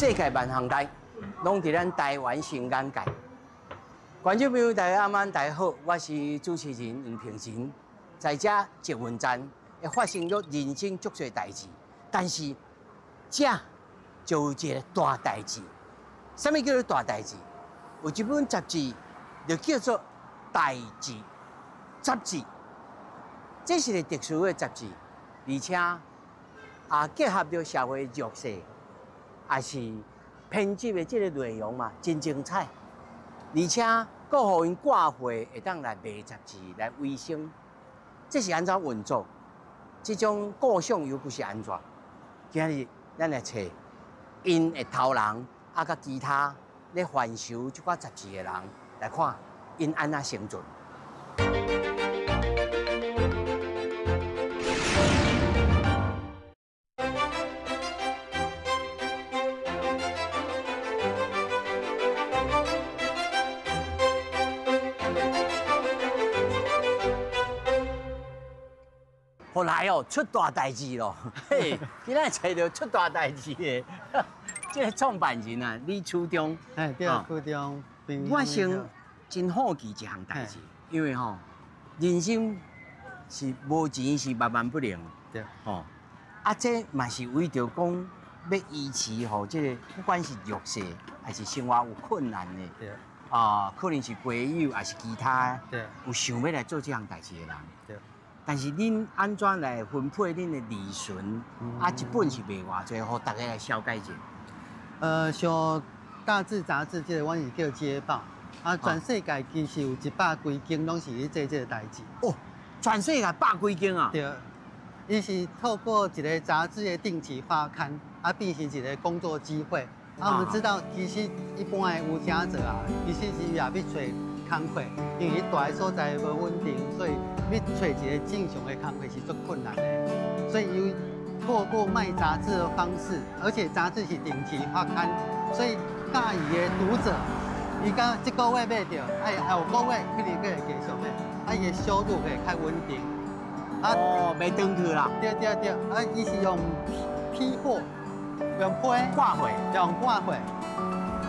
世界萬項代，攏佇咱台灣新眼界。觀眾朋友，大家暗晚大家好，我是主持人黃平仁。在這捷運站會發生著人生足濟代誌，但是這就有一個大代誌。啥物叫做大代誌？有一本雜誌就叫做《代誌》雜誌，這是一個特殊的雜誌，而且也結合著社會弱勢，也是編輯的這個內容嘛，真精彩。而且閣予𪜶掛貨會當來賣雜誌來維生，這是按怎運作？這種構想又閣是按怎？今日咱來揣𪜶的頭人，啊，佮其他咧販售這寡雜誌的人來看，𪜶按怎生存。後來哦，出大代誌咯！嘿，今仔揣著出大代誌的，這個創辦人啊，李處長。哎，對，處長。我先真好奇一項代誌，因為吼，人生是無錢是萬萬不能。吼，啊，這嘛是為著講欲維持吼，這個不管是弱勢還是生活有困難的，啊，可能是街友還是其他，有想欲來做這項代誌的人。但是恁按怎來分配恁的利潤？啊，一本是賣偌濟，予大家來紹介一下。像大誌雜誌這個，阮是叫街報。啊，全世界其實有100幾間攏是咧做這個代誌。哦，全世界百幾間啊？對，伊是透過一個雜誌的定期發刊，啊，變成一個工作機會。啊，我們知道其實一般的有聲者啊，其實是也欲揣工課，因為伊蹛的所在無穩定，所以欲揣一個正常的工課是足困難的。所以伊透過賣雜誌的方式，而且雜誌是定期發刊，所以佮意的讀者，伊講這個月買著，哎，後個月可能閣會繼續買，啊，伊的收入會較穩定。啊，哦，袂斷去啦。對對對，啊，伊是用批貨，用批掛貨，用掛貨。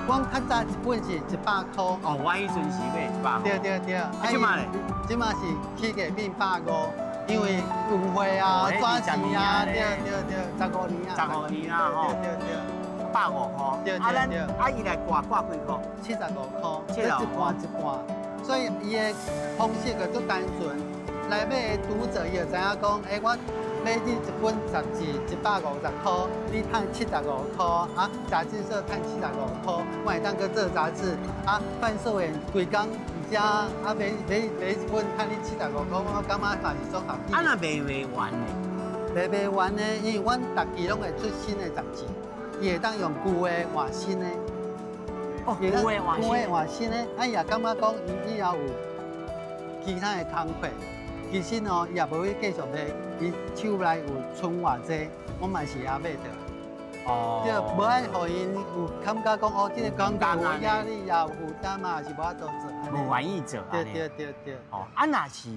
阮較早一本是100箍。哦，我彼陣是買100箍。對對對。啊，這馬咧？這馬是起價變150，因為運費啊、轉錢啊，對對對，15年啊。15年啊，吼。對對對。150箍。對對對。啊，伊來掛掛幾箍？75箍。一半一半，所以伊的方式就足單純。來買的讀者伊就知影講，欸，我買這一本雜誌150箍，你趁75箍啊，雜誌社趁75箍，我會當閣做雜誌啊，販售員規工佇遮啊買買買一本，趁你75箍，我感覺嘛是足合理。啊，若賣袂完呢？賣袂完呢，因為阮逐期攏會出新的雜誌，伊會當用舊的換新的。哦，舊的換新。舊的換新的，啊，伊也感覺講伊以後有其他的工課。其實哦，伊也無欲繼續賣，伊手內有剩偌濟，我嘛是也買著。哦。對，無愛予𪜶有感覺講哦，這個工作有壓力也有負擔嘛，是無法度做。無願意做。對對對對。哦，啊，若是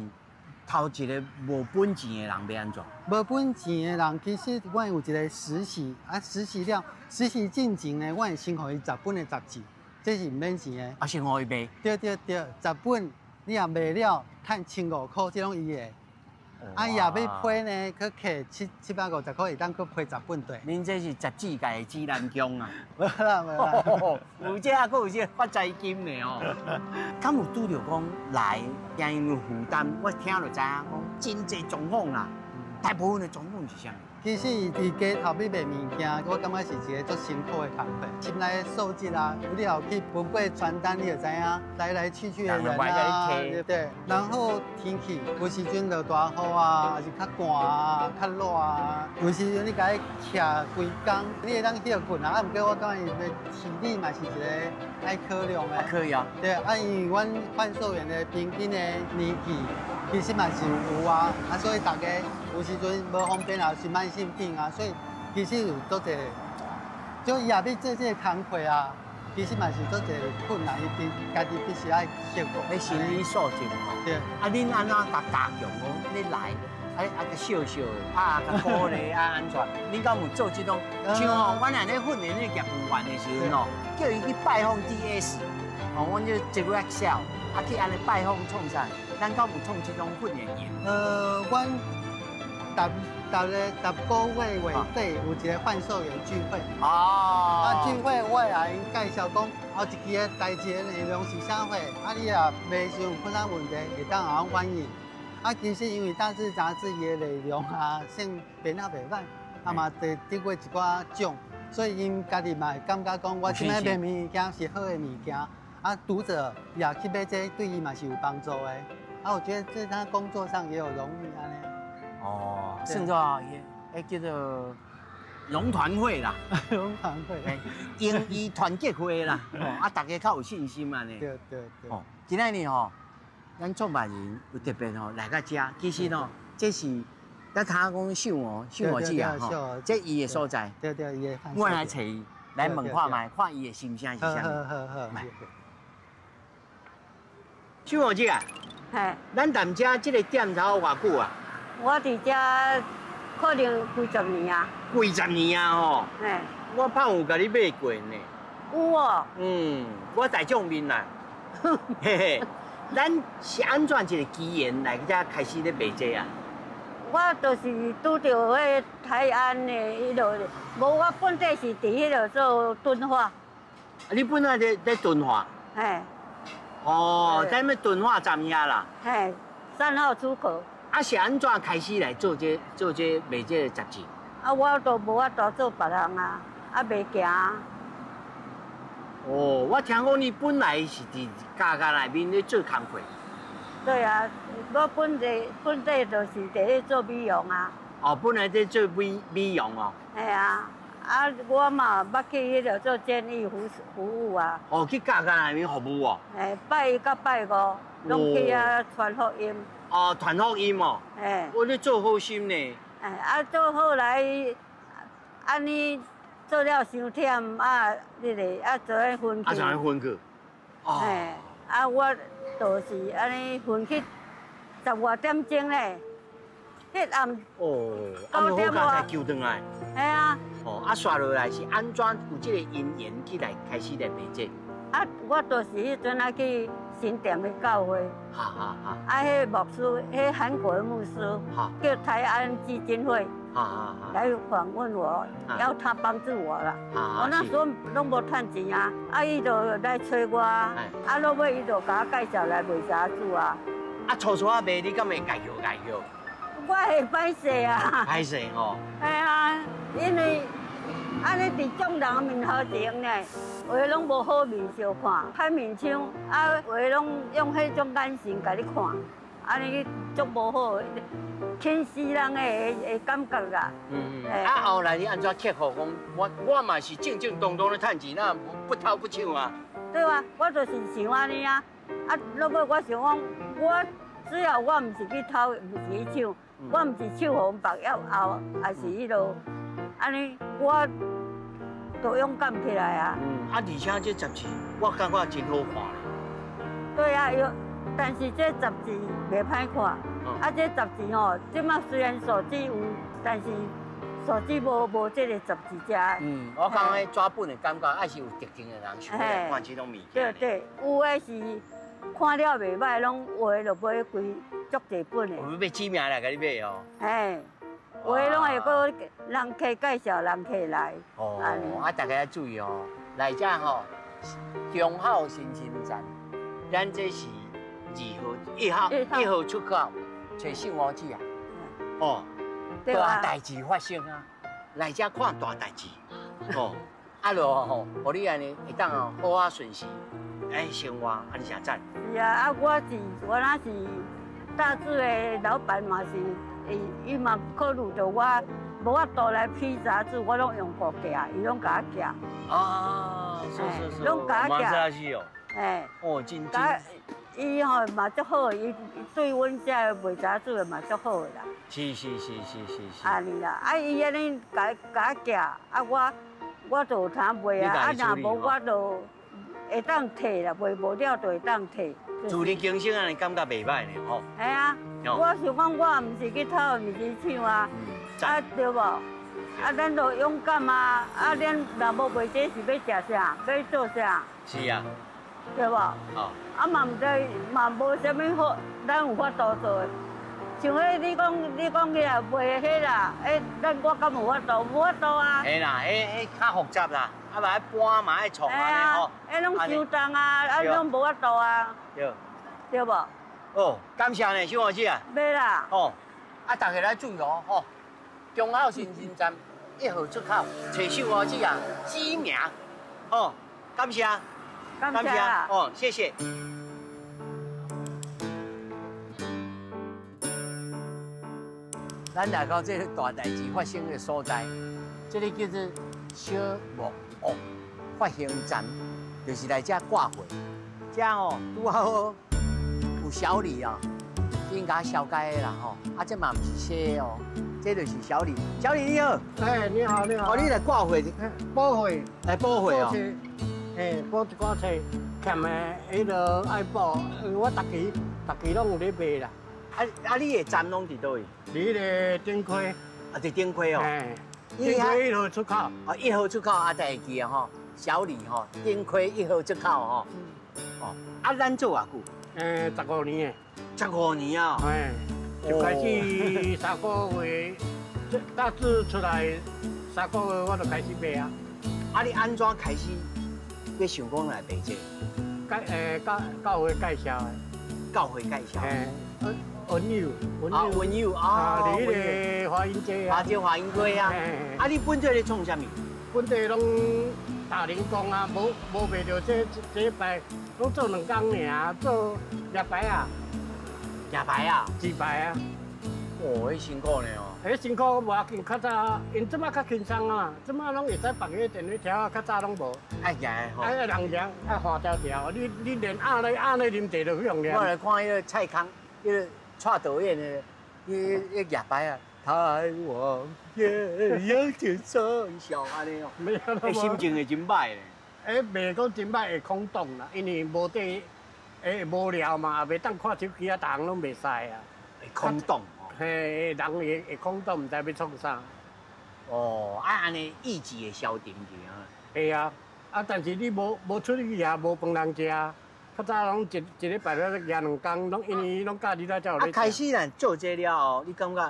頭一個無本錢的人欲按怎？無本錢的人，其實阮有一個實習，啊，實習了，實習進前呢，阮會先予伊10本的雜誌，這是毋免錢的。啊，先予伊賣。對對對，10本。你若賣了，趁1500箍，這攏伊的。啊，伊若欲批呢，去摕750箍，會當閣批10本對。恁這是雜誌界的指南宮啊！無啦無啦，有這啊，閣有這個發財金的哦。敢有拄著講來，驚𪜶有負擔？我聽就知影講，真濟狀況啦。大部分的狀況是啥？其實佇街頭欲賣物件，我感覺是一個足辛苦的工課。心內的素質啊，有了去分過傳單，你就知影來來去去的人啊，對不對？然後天氣有時陣落大雨啊，還是較寒啊、較熱啊。有時陣你共伊徛規工，你會當歇睏啊。啊，毋過我感覺伊的體力嘛是一個愛考量的。可以啊。對啊，因為阮販售員的平均的年紀其實嘛是有啊，啊，所以大家有時陣無方便啊，是慢性病啊，所以其實有足濟，就伊若欲做這個工課啊，其實嘛是足濟困難，伊必家己必須愛克服。彼心理素質。對。啊，恁按怎共加強講？你來啊啊個笑笑的，啊較鼓勵啊按怎？恁敢有做這種？像吼，阮若咧訓練那個業務員的時陣吼，叫伊去拜訪 DS，哦，阮就 direct sell，啊去按呢拜訪創啥？咱敢有創這種訓練營？阮逐逐个逐個月月底有一個販售員聚會。啊，聚會我會來𪜶介紹講，哦，一支的代誌的內容是啥貨，啊，你若賣時有困難問題，會當會曉反映。啊，其實因為大誌雜誌伊的內容啊，算編啊袂䆀，啊嘛得得過一寡獎，所以𪜶家己嘛會感覺講，我這擺賣物件是好的物件，啊，讀者也去買這個，對伊嘛是有幫助的。啊，我覺得這他工作上也有榮譽按呢。哦，算做彼叫做榮團會啦，榮團會，英語團結會啦，哦，啊，大家較有信心按呢。對對對。哦，今仔日吼，咱創辦人有特別吼來到遮，其實吼，這是咱頭講秀娥，秀娥姊啊，吼，這伊的所在。對對，伊的。我來揣伊，來問看覓，看伊的心聲是啥物。好好好。秀娥姊啊，嘿，咱踮遮這個店頭偌久啊？我佇遮可能幾十年啊。幾十年啊吼！嘿，我怕有共你買過呢。有哦。嗯，我大眾面啦。嘿嘿，咱是按怎一個機緣來遮開始咧賣這啊？我就是拄著彼台安的彼落，無我本底是佇彼落做敦化。啊，你本來佇敦化？嘿。哦，在咩敦化站遐啦？嘿，3號出口。啊，是按怎開始來做這做這賣這個雜誌？啊，我都無法度做別項啊，啊，袂行。哦，我聽講你本來是佇家家內面咧做工課。對啊，我本地就是佇咧做美容啊。哦，本來佇做美容哦。嘿啊，啊，我嘛捌去彼落做監獄服務啊。哦，去監獄內面服務哦。嘿，拜一佮拜五，攏去遐傳福音。哦，傳福音哦。嘿。我你做好心呢。哎，啊，做後來，按呢做了傷忝啊，彼个啊，就按分去。啊，就按分去。哦。嘿，啊，我就是按呢分去十外點鐘咧，彼暗。哦，9點外才救轉來。嘿啊。哦，啊，煞落來是按怎有這個因緣起來開始來賣這個？啊，我就是彼陣啊去新店的教會。哈哈哈！啊，彼牧師，彼韓國的牧師，叫台安基金會，來訪問我，要他幫助我啦。我那時候攏無趁錢啊，啊，伊就來揣我，啊，落尾伊就共我介紹來賣雜誌啊。啊，初初仔賣，你敢會介紹介紹？我會歹勢啊。歹勢吼。嘿啊，因為按呢佇眾人面頭前呢，有的攏無好面相看，歹面相，啊，有的攏用彼種眼神共你看，按呢足無好，輕視人的感覺啦。嗯嗯。啊，後來你按怎克服？講我嘛是正正當當咧趁錢，哪不偷不搶啊？對啊，我就是想按呢啊，啊，落尾我想講，我只要我毋是去偷，毋是去搶，我毋是手予別要後，還是彼落，按呢我都勇敢起來啊！嗯，啊，而且這雜誌我感覺真好看。對啊，有，但是這雜誌袂歹看。啊，這雜誌吼，這馬雖然手機有，但是手機無這個雜誌遮。嗯，我感覺紙本的感覺，愛是有特定的人想欲來看這種物件。對對，有的是看了袂䆀，攏有的就買幾足濟本的。有欲買指名來共你買哦。嘿。有的攏會閣人客介紹人客來。哦，啊，大家要注意哦，來遮吼，忠孝新生站，咱這是2號1號1號出口，揣秀娥姊啊。哦，大代誌發生啊，來遮看大代誌。哦，啊落吼，予你按呢會當哦好好順時來生活，按呢誠讚。是啊，啊，我若是大誌的老闆嘛是。伊伊嘛考慮著我無法度來批雜誌，我攏用國寄，伊攏共我寄。啊，是是是，攏共我寄。哦。哎。哦，真真。伊吼嘛足好，伊對阮遮賣雜誌的嘛足好的啦。是是是是是是。按呢啦，啊伊按呢共我寄，啊我就有通賣啊，啊若無我就會當退啦，賣無了就會當退。自力更生按呢感覺袂䆀呢吼。系啊，我想講我毋是去討物件搶啊，啊對無？啊，咱就勇敢啊！啊，咱若無賣這是欲食啥？欲做啥？是啊，對無？哦。啊嘛毋知，嘛無啥物好，咱有法度做的。像彼你講，你講起來賣彼啦，彼咱我敢有法度？無法度啊！嘿啦，彼彼較複雜啦，啊嘛愛搬嘛愛創按呢吼。彼攏傷重啊，啊攏無法度啊。對。對無？哦，感謝呢，秀娥姐啊。袂啦。哦，啊，大家來注意哦，吼，忠孝新生站1號出口，揣秀娥姐啊，指名，哦，感謝，感謝，哦，謝謝。咱來到這個大代誌發生的所在，這個叫做小木屋發行站，就是來這掛貨。這哦，拄好有小李啊，應該小解的啦吼。啊，這嘛毋是小的哦，這就是小李。小李你好。哎，你好，你好。哦，你來掛貨？補貨。來補貨哦。哎，補一寡冊，欠的彼个愛補，我逐期逐期攏有咧賣啦。啊！你的站攏佇佗位？佇彼个頂溪。啊，佇頂溪哦。嘿。頂溪1號出口。哦，1號出口啊，才會記啊吼。小李吼，頂溪1號出口吼。哦。啊，咱做偌久？15年的。15年啊。嘿。就開始3個月，大致出來3個月我就開始賣啊。啊，你按怎開始欲想講來賣這個？教會介紹的。教會介紹。嘿。文友，啊，文友啊，佇彼个華陰街啊，啊，這華陰街啊，啊，你本地咧創啥物？本地攏打零工啊，無賣著這擺，攏做2工爾，做廿牌啊，廿牌啊，自牌啊。哦，彼辛苦呢哦。彼辛苦無要緊，較早𪜶這擺較輕鬆啊，這擺攏會使放個電話條啊，較早攏無。愛行的吼。愛人行，愛換條條，你連壓咧壓咧啉茶就去用念。我來看彼個蔡康，彼個。蔡導演的，彼举牌啊，台灣月亮就做笑按呢哦，欸，心情會真歹咧。欸，袂講真歹，會空洞啦，因為無地，欸，無聊嘛，也袂當看手機啊，逐項攏袂使啊。會空洞哦。嘿，人會空洞，毋知欲創啥。哦，啊，按呢意志會消沉去啊。會啊，啊，但是你無出去也無飯通食。較早攏一禮拜咧舉2工，攏因為攏假日才有咧。啊，開始咱做這了後，你感覺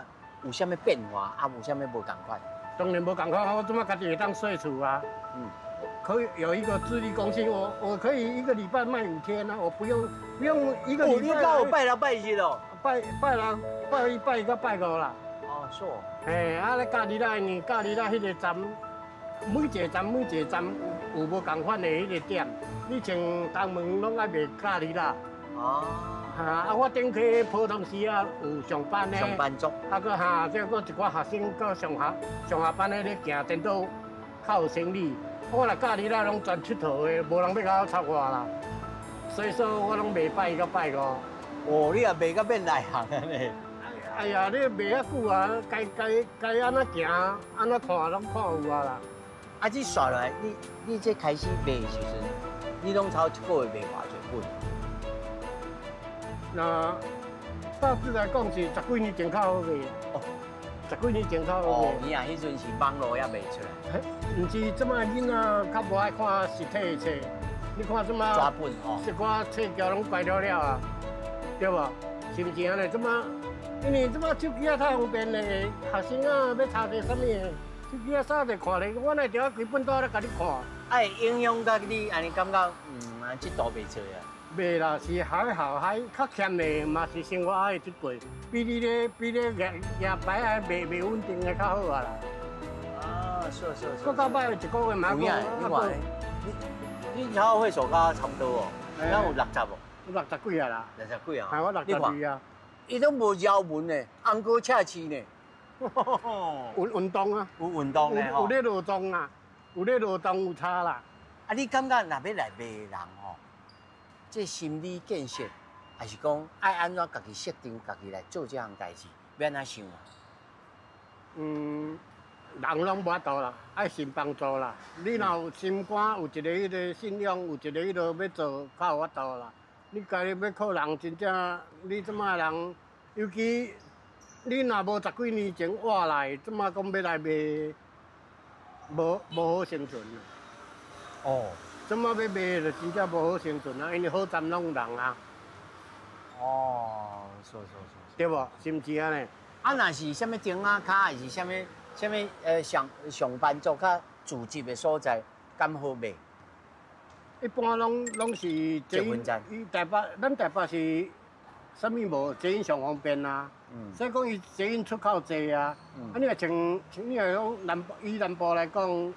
有啥物變化？啊，有啥物無仝款？當然無仝款，我這擺家己會當稅厝啊。嗯。可以有一個自力更生，我可以一個禮拜賣5天啊，我不用一個禮拜。你敢有拜六拜日哦？拜拜六、拜一、拜二、拜五啦。哦，是。嘿，啊，咧假日啦，因為假日啦，彼個站，每一個站每一個站有無仝款的彼個點。你像東門攏愛賣咖喱啦，哦，啊，我頂溪普通時啊有上班的，上班族，啊，閣哈，這閣一寡學生閣上下班的咧行，顛倒較有生理。我若假日啦攏全𨑨迌的，無人欲共我插話啦，所以說我攏賣拜一到拜五。哦，你也賣甲變內行啊呢？哎呀，你賣遐久啊，該按怎行，按怎看攏看有啊啦。啊，這煞落來，你這開始賣的時陣，你攏差一個月賣偌濟本？那大致來講是10幾年前較好賣。哦，10幾年前較好賣。哦，你啊，彼陣是網路猶未出來。毋是，這擺囡仔較無愛看實體的冊，你看這擺。紙本哦。一寡冊橋攏關了了啊，對無？是毋是按呢？這擺，因為這擺手機仔太方便咧，學生仔欲查者啥物的，手機仔掃者看咧，我哪會著規本帶咧共你看？愛影響到你，按呢感覺，啊，這度袂錯啊。袂啦，是還好，還較欠的嘛是生活愛得過，比你咧舉牌仔賣袂穩定的較好啊啦。啊，是是是。閣較歹一個月嘛。有影，你看你超歲數佮差不多哦，敢有60無？ 60幾啊啦。60幾啊？係我62啊。伊都無腰紋呢，紅膏赤刺呢。有運動啊。有運動呢，有咧勞動啊。有咧勞動有差啦。啊，你感覺若欲來賣人吼，這心理建設，還是講愛按怎家己設定，家己來做這項代誌，欲按怎想啊？嗯，人攏無法度啦，愛神幫助啦。你若有心肝，有一個彼個信仰，有一個彼個欲做，較有法度啦。你家己欲靠人，真正你這擺人，尤其你若無十幾年前活來，這擺講欲來賣，無好生存。哦。這擺欲賣就真正無好生存啊，因為好站攏有人啊。哦，是是是，對無？是毋是按呢？啊，若是啥物釘仔跤，還是啥物啥物上班族較聚集的所在，敢好賣？一般攏是捷運站。伊台北，咱台北是啥物無？捷運上方便啊。所以講伊捷運出口濟啊。啊，你若像你若講南部，以南部來講，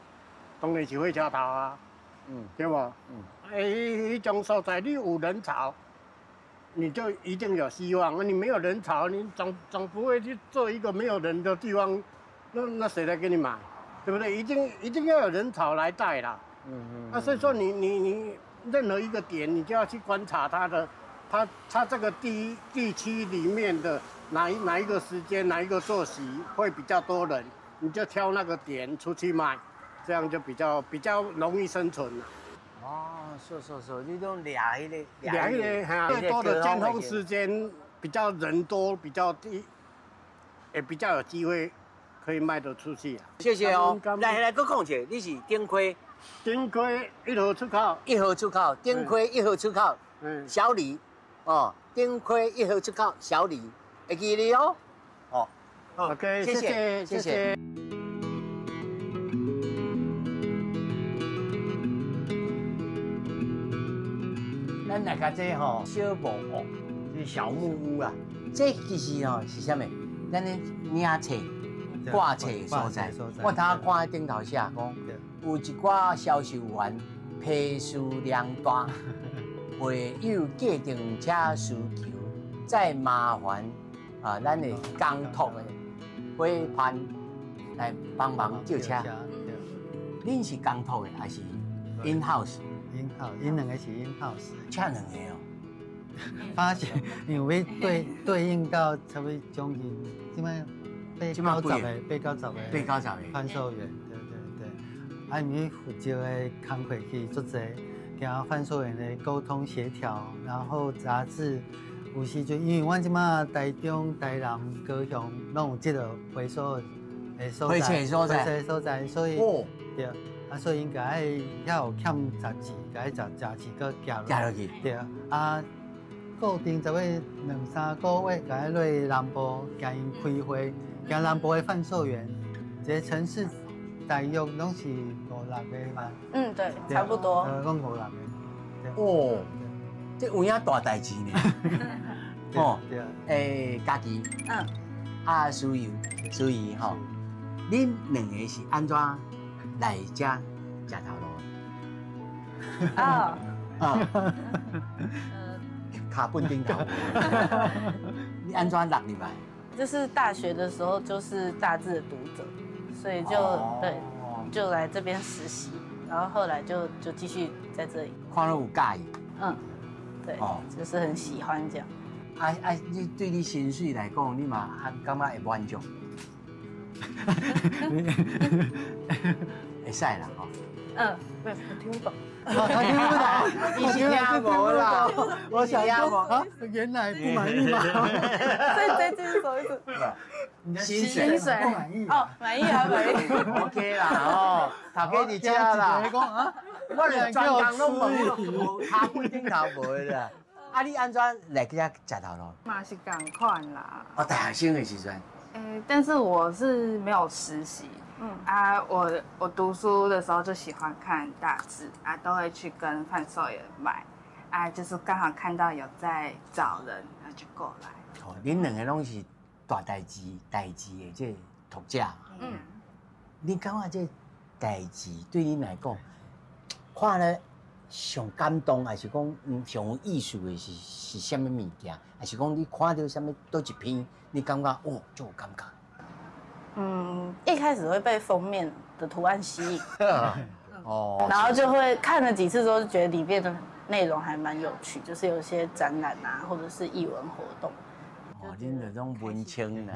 當然是火車頭啊。對無？彼種所在，你有人潮，你就一定有希望。你沒有人潮，你總不會去做一個沒有人的地方，那誰來給你買？對不對？一定要有人潮來帶啦。啊，所以說你任何一個點，你就要去觀察它的，它這個地區裡面的哪一個時間，哪一個作息會比較多人，你就挑那個點出去賣，這樣就比較容易生存。哦，是是是，你攏掠彼個，掠彼個，最多的尖峰時間比較人多，比較低，也比較有機會可以賣得出去啊。謝謝哦。來來，閣講一下，你是頂溪。頂溪一號出口，一號出口，頂溪一號出口，小李，哦，頂溪一號出口，小李，會記得哦，哦，OK，謝謝，謝謝。咱來共這吼小木屋，就是小木屋啦。這其實吼是啥物？咱咧領冊、掛冊所在。我頭仔看頂頭寫講，有一寡銷售員批數量大，會有計程車需求，再麻煩啊，咱的工托的伙伴來幫忙借車。恁是工托的還是 in house？ in house，𪜶兩個是 in house，請兩個哦。發現因為對應到差不多將近，這擺八九十個，八九十個，八九十個販售員，對對對。啊，因為負責的工課其實足濟，跟販售員的溝通協調，然後雜誌有時陣，因為阮這擺台中、台南、高雄攏有這個回收的所在，回收所在，所以對。啊，所以𪜶共愛遐有欠雜誌，共愛雜誌閣寄落去。對啊，固定十尾兩三個月，共愛落南部，共𪜶開會，共南部的販售員，這個城市大約攏是五六個嘛。嗯，對，差不多。講五六個。哦，這有影大代誌呢。哦，對。欸，嘉琪。嗯。啊，思怡，思怡吼，恁兩個是按怎來遮食頭路？啊啊！跤本頂頭，你按怎落入來？就是大學的時候，就是雜誌的讀者，所以就對，就來這邊實習，然後後來就繼續在這裡。看到有佮意。嗯，對，就是很喜歡這樣。啊啊！你對你薪水來講，你嘛感覺會滿足？會使啦吼。嗯，沒有，我聽不懂。他聽不懂，你是聽無啦？我想說啊，原來不滿意嗎？所以這句是什麼意思？薪水不滿意哦，滿意啊，滿意。 OK 啦，哦，頭家佇遮啦。我連專工攏無，跤本頂頭無啦。啊，你按怎來去遮食頭路？嘛是仝款啦。哦，大學生的時陣。欸，但是我是沒有實習。嗯啊，我讀書的時候就喜歡看雜誌啊，都會去跟販售員買啊，就是剛好看到有在找人，然後就過來。哦，恁兩個攏是大代誌的這讀者。嗯。你感覺這代誌對恁來講，看了上感動，還是講上有意思的是啥物物件？還是講你看到啥物佗一篇，你感覺哦，足有感覺？嗯，一開始會被封面的圖案吸引，哦，然後就會看了幾次之後，就覺得裡面的內容還蠻有趣，就是有些展覽啊，或者是藝文活動。哦，恁這種文青啦，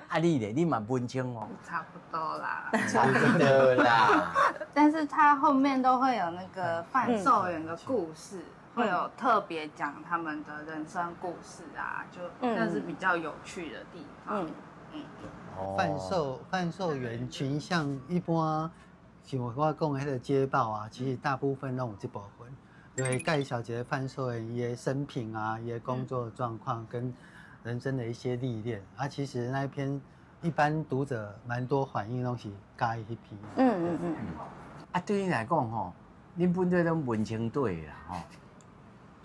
啊你咧，你嘛文青哦？差不多啦，差不多啦。但是它後面都會有那個販售員的故事，会有特别讲他们的人生故事啊，就那是比较有趣的地方。嗯。贩售员群像一般，像我讲的彼个街报啊，其实大部分拢有这部分，就会介绍一个贩售员伊的生平啊，伊的工作状况跟人生的一些历练啊。其实那一篇一般读者蛮多反应拢是佮意彼篇。啊，对你来讲吼，恁本底拢文青队啦吼。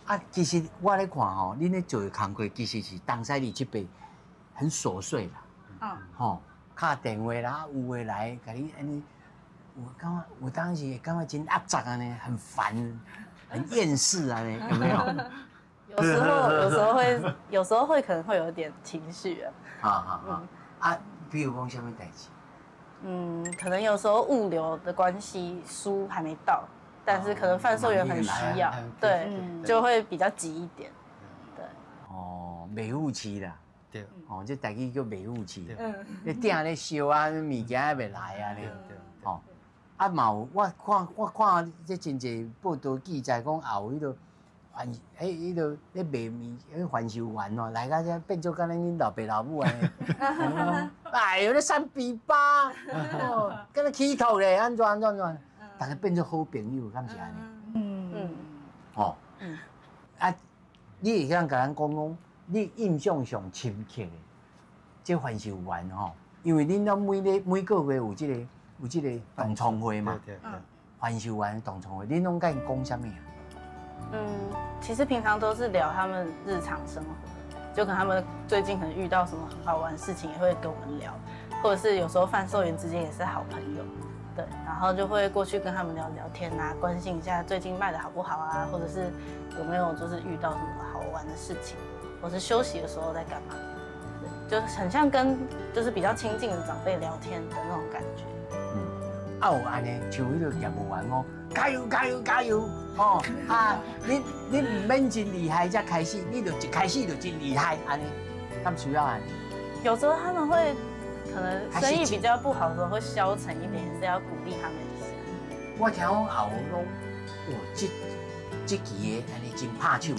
啊，其实我咧看吼，恁咧做的工课其实是东西里这边很琐碎啦。吼，敲电话啦，有的来，共你按呢，我感觉我当时会感觉真压榨按呢，很烦，很厌世按呢，有没有？有时候会，有时候会可能会有点情绪啊。啊啊啊！啊，比如讲啥物代志？可能有时候物流的关系，书还没到，但是可能贩售员很需要，对，就会比较急一点。对。哦，袂赴市啦。对。哦，这台语叫袂赴市。你鼎咧烧啊，物件还袂来啊咧。哦，啊嘛有，我看这真济报道记载讲，也有彼个贩，彼个咧卖物，彼贩售员哦，来到遮变做敢若恁老爸老母按呢。哎哟，咧三比八，哦，敢若起头咧，按怎按怎按怎，逐家变做好朋友，敢是按呢？哦。啊，你会当共咱讲讲，你印象上深刻的这贩售员吼，因为恁拢每个月有这个同窗会嘛，贩售员同窗会，恁拢共𪜶讲啥物啊？其实平常都是聊他们日常生活，就可能他们最近可能遇到什么很好玩的事情，也会跟我们聊，或者是有时候贩售员之间也是好朋友，对，然后就会过去跟他们聊聊天啊，关心一下最近卖的好不好啊，或者是有没有就是遇到什么好玩的事情，或是休息的时候在干嘛，对，就很像跟就是比较亲近的长辈聊天的那种感觉。啊有按呢，像彼个业务员哦，加油加油加油！哦啊，你毋免真厉害才开始，你就一开始就真厉害按呢，敢需要按呢？有时候他们会可能生意比较不好的时候会消沉一点，也是要鼓励他们一下。我听讲也有讲，哇，这期的按呢真拍手，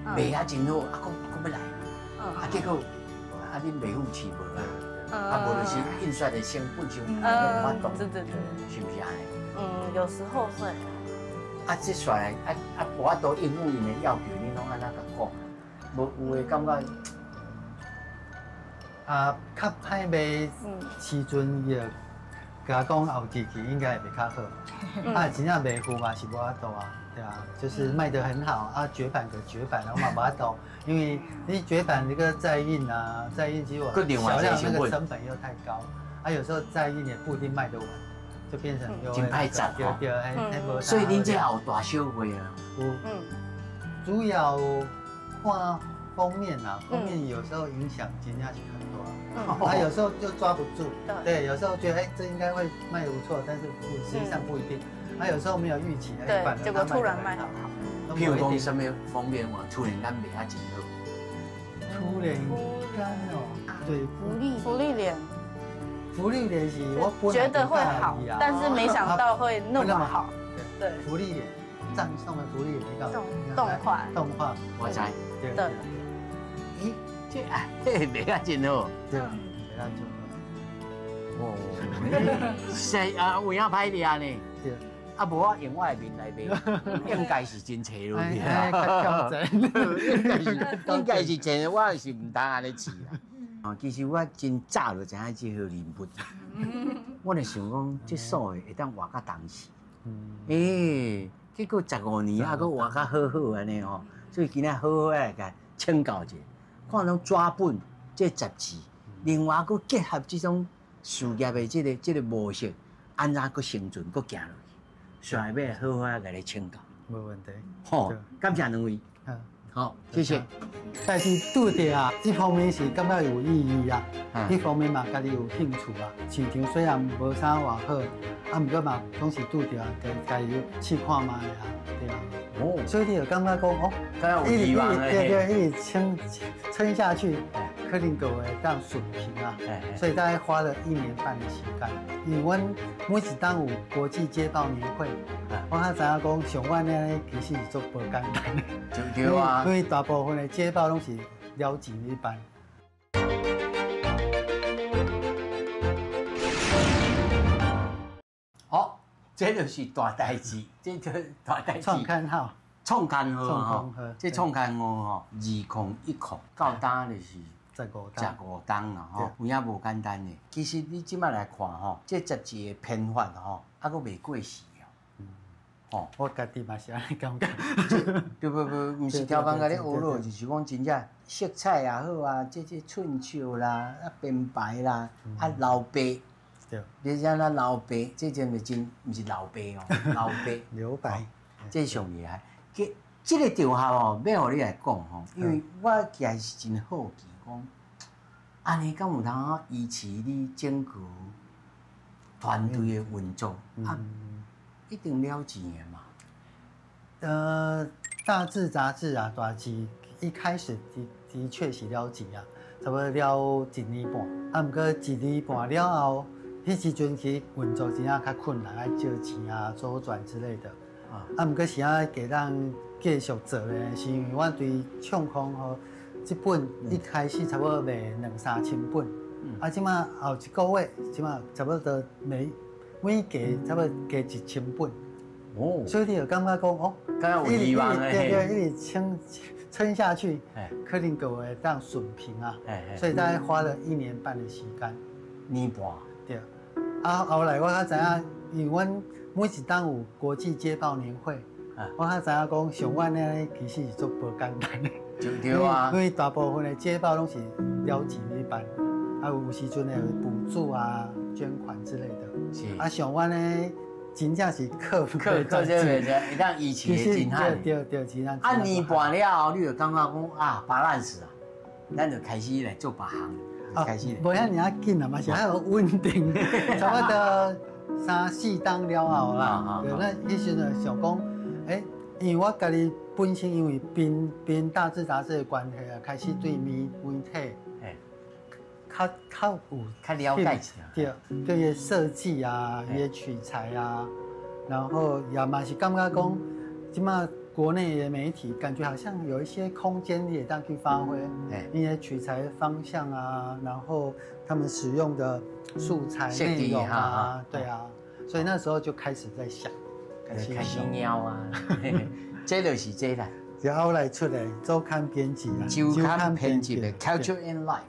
卖啊真好，啊阁阁欲来，啊结果啊恁袂赴市无啊，啊无就是印刷的成本伤无法度，是毋是按呢？嗯，有时候会。啊，这煞来啊啊，无法度应付𪜶的要求，恁拢按怎共讲？无有的感觉。啊，较歹卖时阵，伊就共讲后几期应该会比较好。啊，真正袂赴嘛是无法度啊，对啊，就是卖得很好啊，绝版的绝版，我嘛无法度，因为你绝版这个再印啊，再印其实我销量那个成本又太高，啊，有时候再印也不一定卖得完，就变成真歹赚。对对，所以恁这也有大小会啊？有，主要看封面啊，封面有时候影响真正是很多，啊，有时候就抓不住，对，有时候觉得哎，这应该会卖得不错，但是不，实际上不一定。啊，有时候没有预期，对，结果突然卖很好。譬如讲什么封面话，突然间卖啊真好。突然间哦，对，福利脸。福利脸是我觉得会好，但是没想到会那么好。对，福利脸，葬送的芙莉莲，动画，动画，我知。对。咦，这啊，嘿，卖啊真好。对，卖啊真好。哦，是啊，有影歹掠呢。对。啊，无我用我的面来卖，应该是真济落去。应该是真，我是毋通按呢试啦。哦，其实我真早就知影这号人物，我就想讲，这数的会当活到当时。欸，结果15年啊，阁活较好好按呢吼，所以今仔好好来共请教一下，看拢纸本这杂志，另外阁结合这种事业的这个模式，按怎阁生存，阁行落去，所以欲好好来共你请教。无问题。好，感谢两位。好，谢谢。但是拄著啊，一方面是感觉有意义啊，一方面嘛家己有兴趣啊。市场虽然无啥偌好，啊，毋过嘛总是拄著啊，家己试看觅啊，对啊。哦，所以你就感觉讲哦，一直对对，一直撑撑下去，可能閣會當順平啊，所以大概花了1年半的時間。因為阮每一冬有國際街報年會，我較知影講像阮呢，其實是足無簡單的。對啊，因為大部分的街報攏是了錢咧辦。好，這就是大代誌，這就大代誌。創刊號。創刊號吼，這創刊號吼，2010到今就是15冬啦吼，有影無簡單的。其實你這擺來看吼，這雜誌的編法吼，猶閣袂過時哦。吼，我家己嘛是按呢感覺。對不不，毋是刁工共你學落，就是講真正色彩也好啊，這春秋啦，啊編排啦，啊老爸，對，你知影咱老爸，這真的真毋是老爸哦，老爸。留白，這上厲害。這個場合吼，欲予你來講吼，因為我其實是真好奇，講按呢敢有通維持你整個團隊的運作啊？一定了錢的嘛。大誌雜誌啊，大誌一開始的確是了錢啊，差不多了一年半。啊，毋過一年半了後，彼時陣其實運作真正較困難，愛借錢啊、周轉之類的。啊，毋過是按會當繼續做咧，是因為阮對唱空吼，這本一開始差不多賣兩三千本，啊，這馬後一個月，這馬差不多每加差不多加1000本。哦，所以你就感覺講哦，敢有希望對對，一直撐下去，可能閣會當順平啊。所以大概花了1年半的時間。年半。對。啊，後來我才知影，因為阮每一冬有國際街報年會，我才知影講像阮呢，其實是足無簡單的。對啊。因為大部分的街報攏是了錢咧辦，啊有時陣會補助啊、捐款之類的。是。啊，像阮呢，真正是靠靠這個會當維持的真罕。對對，真罕。啊，年半了後，你就感覺講啊，balance 啊，咱就開始來做別項，開始。無遐爾仔緊啊，嘛是還有穩定，差不多三四冬了後啦。對，咱彼時陣想講，欸，因為我家己本身因為編大誌雜誌的關係啊，開始對媒體，較有較了解一點。對，對伊設計啊，伊取材啊，然後也嘛是感覺講，這馬國內的媒體感覺好像有一些空間你會當去發揮，一些取材方向啊，然後他們使用的素材內容啊，對啊，所以那時候就開始在想，開始貓啊，這就是這啦，然後來出來週刊編輯啊，週刊編輯的 Culture and Life。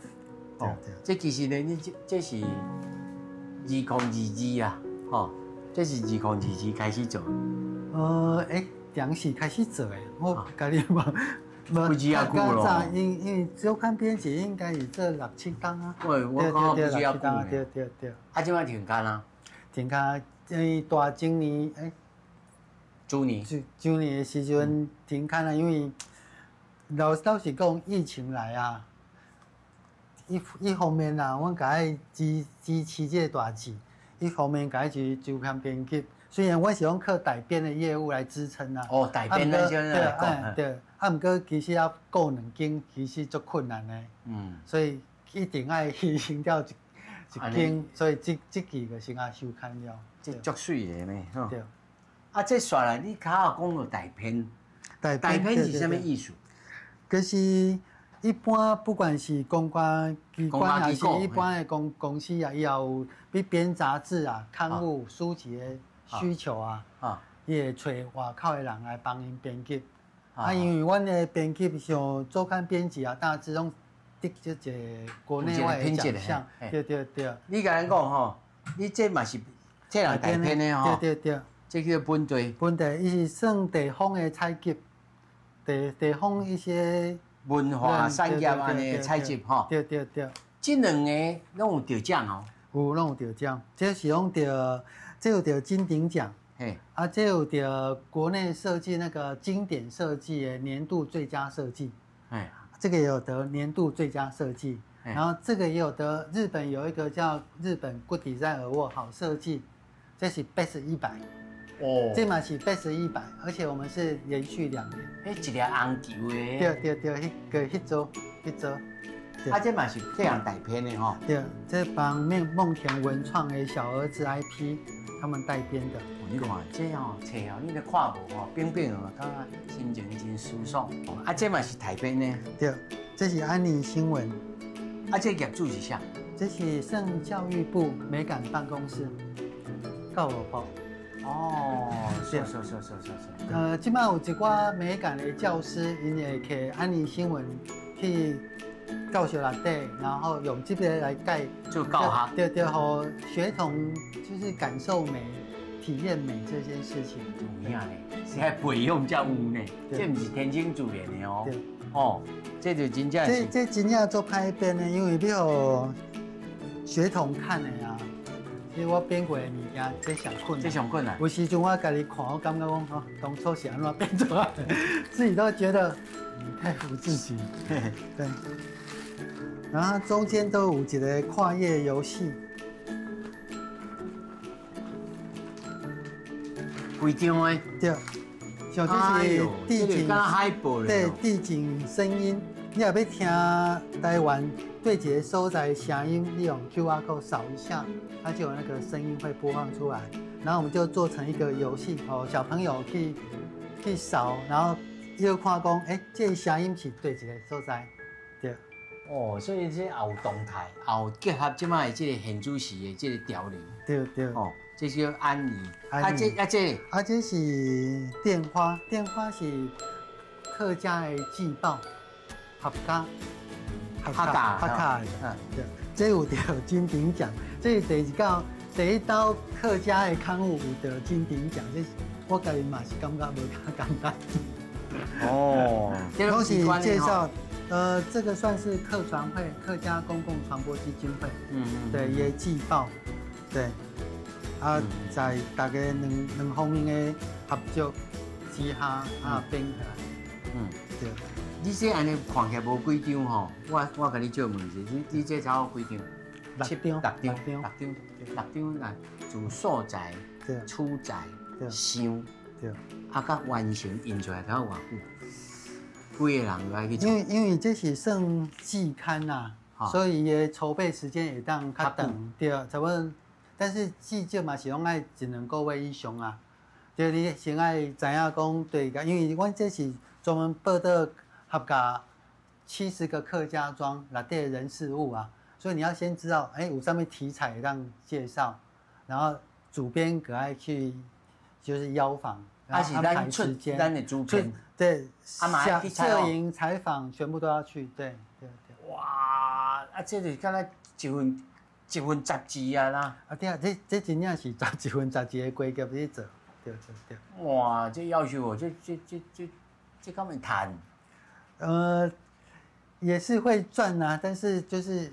哦，這其實呢，你這是2022啊，吼，這是2022開始做。兩時開始做的，我家己嘛，不知啊久咯。因為週刊編輯應該是做六七冬啊。喂，我講不知啊久。對對對。啊，這擺停刊啊？停刊，因為大前年，去年。去年的時陣停刊啊，因為老實講，疫情來啊。一方面啊，阮共愛支持這個大誌；一方面共愛是週刊編輯。雖然阮是講靠代編的業務來支撐啊。哦，代編那先來講。對，啊，毋過其實啊，顧兩間其實足困難的。嗯。所以一定愛犧牲掉一間，所以這期就先啊休刊了。這足媠的呢，吼。對。啊，這煞來你較後講到代編，代編是啥物意思？就是。一般不管是公關機關還是一般的公司啊，伊也有欲編雜誌啊、刊物、書籍的需求啊，伊會揣外口的人來幫𪜶編輯。啊，因為阮的編輯像週刊編輯啊，大致攏得這個國內外的獎項。對對對。你共咱講吼，你這嘛是替人代編的吼？對對對。這叫本地。本地，伊是算地方的採集，地方一些。文化產業按呢採集吼，對對對，這兩個攏有得獎哦，有攏有得獎，這是講得，這有得金鼎獎，嘿，啊，這有得國內設計那個經典設計的年度最佳設計，哎，這個也有得年度最佳設計，然後這個也有得日本有一個叫日本 Good Design Award 好設計，這是 Best 100。哦，這嘛是 Best 100，而且我們是連續2年。彼一粒紅球的。對對對，彼個彼組彼組。啊，這嘛是這樣代編的吼。對，這幫夢田文創的小兒子 IP 他們代編的。你看這哦，冊哦，你咧看無吼，扁扁哦，感覺心情真舒爽。啊，這嘛是台編的。對，這是安妮新聞。啊，這業主是啥？這是省教育部美感辦公室，教育部。哦，是是是是是是。這擺有一寡美感的教師，𪜶會摕安妮新聞去教學內底，然後用這個來蓋做教學。對對，予學童就是感受美、體驗美這件事情。有影咧，是愛培養才有呢，這毋是天生自然的哦。對。哦，這就真正是。這真正做歹編的，因為欲予學童看的啊。其實我編過的物件，這上困難。這上困難。有時陣我家己看，我感覺講，吼，當初是按怎編出來，自己都覺得佩服自己。對。然後中間都有一個跨頁遊戲。規張的。對。像這是地景，對，地景聲音，你若欲聽台灣對一個所在聲音，你用 QR code 掃一下，它就有那個聲音會播放出來。然後我們就做成一個遊戲，哦，小朋友去掃，然後又看講，欸，這個聲音是對一個所在，對。哦，所以這也有動態，也有結合這擺的這個現主時的這個潮流。對對。哦，這叫安妮。啊這啊這。啊這是電話，電話是客家的季報，客家。客家，客家的，對，這有得金鼎獎，這是第一道第一道客家的刊物有得金鼎獎，這我家己嘛是感覺無較簡單。哦，都是介紹，這個算是客傳會，客家公共傳播基金會，對，也季報，對，啊，在大家兩方面的合作之下啊編起來，對。你這按呢看起來無幾張吼，我共你借問一下，你這差不多幾張？六張，六張，六張，六張來自素材、取材、想，啊，佮完成印出來，才偌久？幾个人來去做？因為這是算季刊啦，所以伊的籌備時間會當較長，對，差不多。但是至少嘛是攏愛一兩個月以上啊。對，你先愛知影講對，因為阮這是專門報導合家70個客家莊內底的人事物啊，所以你要先知道，欸，有啥物題材讓介紹，然後主編閣愛去就是邀訪，然後安排時間。咱的主編。對，攝影、採訪全部都要去，對對對。哇，啊，這就敢若一份雜誌啊啦。啊對啊，這真正是一份雜誌的規格去做，對對對。哇，這要求哦，這敢會賺？也是會賺啊，但是就是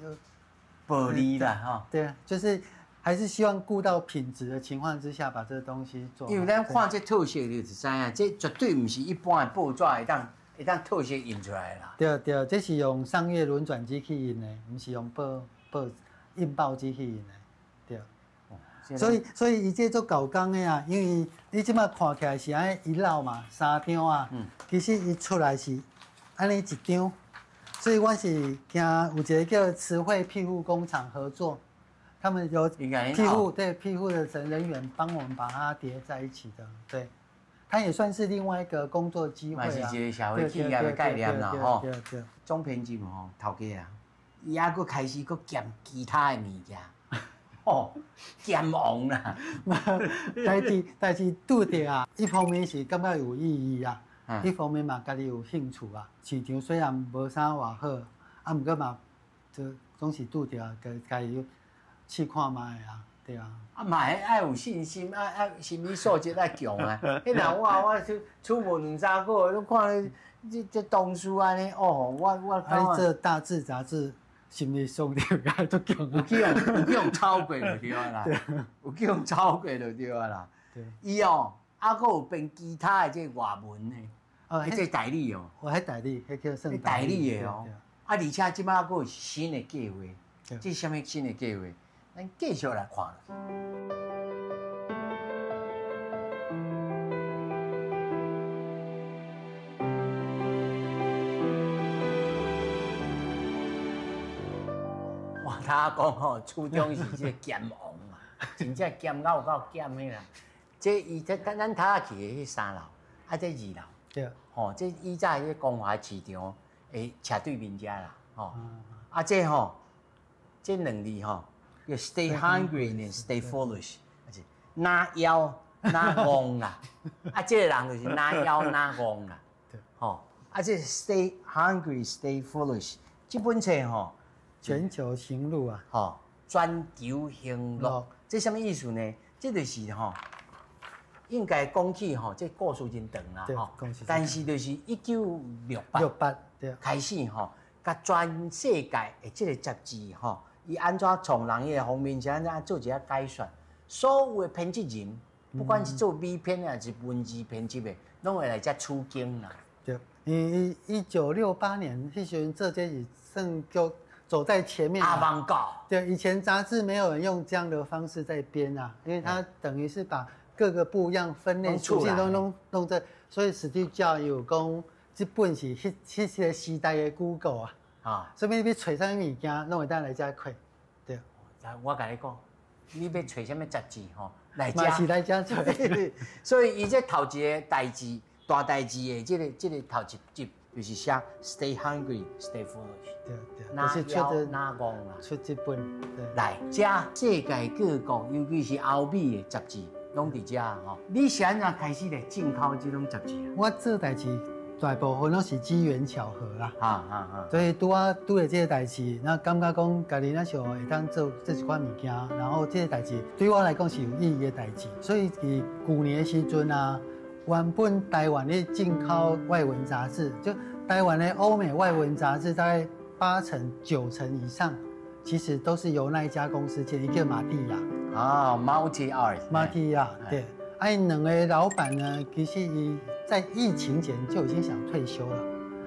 薄利啦，哈。對啊，就是還是希望顧到品質的情況之下，把這個東西做。因為咱看這特色，你就知影，這絕對毋是一般的報紙會當特色印出來啦。對對，這是用商業輪轉機去印的，毋是用報印報機去印的，對。所以伊這做搞工的啊，因為你這擺看起來是按呢一摞嘛，三張啊，其實伊出來是按呢一張，所以我是驚有一個叫慈惠庇護工廠合作，他們有庇護對庇護的人員幫我們把它疊在一起的，對，它也算是另外一個工作機會啊。嘛是一個社會企業的概念啦，吼。對對。總編輯吼，頭家啊，伊猶閣開始閣兼其他的物件。哦，兼王啦，代誌拄著啊，一方面是感覺有意義啊，一方面嘛家己有興趣啊。市場雖然無啥偌好，啊，毋過嘛，就總是拄著啊，家己試看覓啊，對啊。啊嘛，愛有信心，愛心理素質愛強啊。彼若我出門兩三個月，攏看這同事按呢，哦，我。啊，你做大誌雜誌。心理素質較足強，有去予炒過就對啊啦，有去予炒過就對啊啦。伊哦，猶閣有編其他的這個外文的，哦，彼這代理哦，我彼代理，彼叫算代理的哦。啊，而且這擺閣有新的計劃，這是啥物新的計劃？咱繼續來看。我頭講吼，初中是這個鹹王啊，真正鹹到有夠鹹的啦。這伊這咱頭仔去的彼三樓，啊這二樓，吼，這以早彼個光華市場的斜對面遮啦，吼。啊這吼，這兩字吼，叫 stay hungry and stay foolish，就是若枵若戇啦。啊，這個人就是若枵若戇啦，吼。啊，這 stay hungry stay foolish，這本冊吼，全球行路啊，吼，全球行路，這啥物意思呢？這就是吼，應該講起吼，這故事真長啦，吼。但是就是1968 68對開始吼，共全世界的這個雜誌吼，伊按怎創人彼個封面是按怎做一個解說，所有的編輯人，不管是做美編還是文字編輯的，攏會來遮取經啦。對，因1968年彼時陣做這是算叫走在前面。阿芒高。對，以前雜誌沒有人用這樣的方式在編啊，因為它等於是把各個不一樣分類屬性都弄弄在，所以史蒂教有講，這本是彼彼個時代的 Google 啊，啊，所以你欲揣啥物物件，攏會當來遮看。對，我共你講，你欲揣啥物雜誌吼，來遮。是來遮揣。所以伊這頭一个代誌，大代誌的這個頭一集，就是寫 Stay hungry, stay foolish。對對，就是出的若戇啦，出這本。對。來，遮世界各國，尤其是歐美的雜誌，攏佇遮吼。你是按怎開始來進口這種雜誌啊？我做代誌大部分攏是機緣巧合啦。所以拄仔拄著這個代誌，那感覺講家己若想會當做這一款物件，然後這個代誌對我來講是有意義的代誌。所以佇舊年的時陣啊，原本台灣咧進口外文雜誌，就台灣的歐美外文雜誌，大概八成九成以上，其實都是由那一家公司建，一個馬蒂亞。啊，Multi Art。馬蒂亞，對。啊，𪜶兩个老闆呢，其實伊在疫情前就已經想退休了。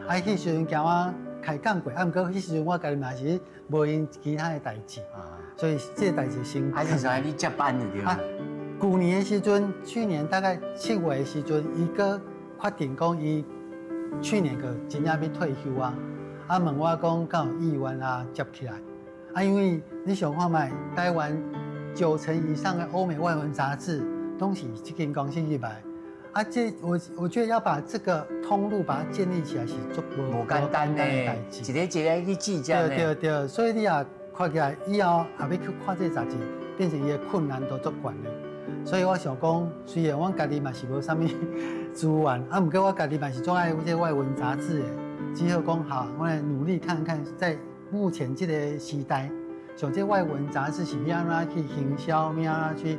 啊，彼時陣共我開講過，啊，毋過彼時陣我家己嘛是無閒其他的代誌，所以這個代誌先。還是說你接班就對。啊，舊年的時陣，去年大概7月的時陣，伊閣決定講伊去年閣真正欲退休啊，啊問我講敢有意願啊接起來，啊因為你想看覓，台灣九成以上的歐美外文雜誌攏是這間公司入來，啊這我覺得要把這個通路把它建立起來是足無簡單的代誌，一個一個去記這。對對對，所以你也看起來以後也欲去看這個雜誌，變成伊的困難度足懸的。所以我想講，雖然阮家己嘛是無啥物資源，啊，毋過我家己嘛是足愛這外文雜誌的，只好講好，我來努力看看，在目前這個時代，像這外文雜誌是欲按怎去行銷，欲按怎去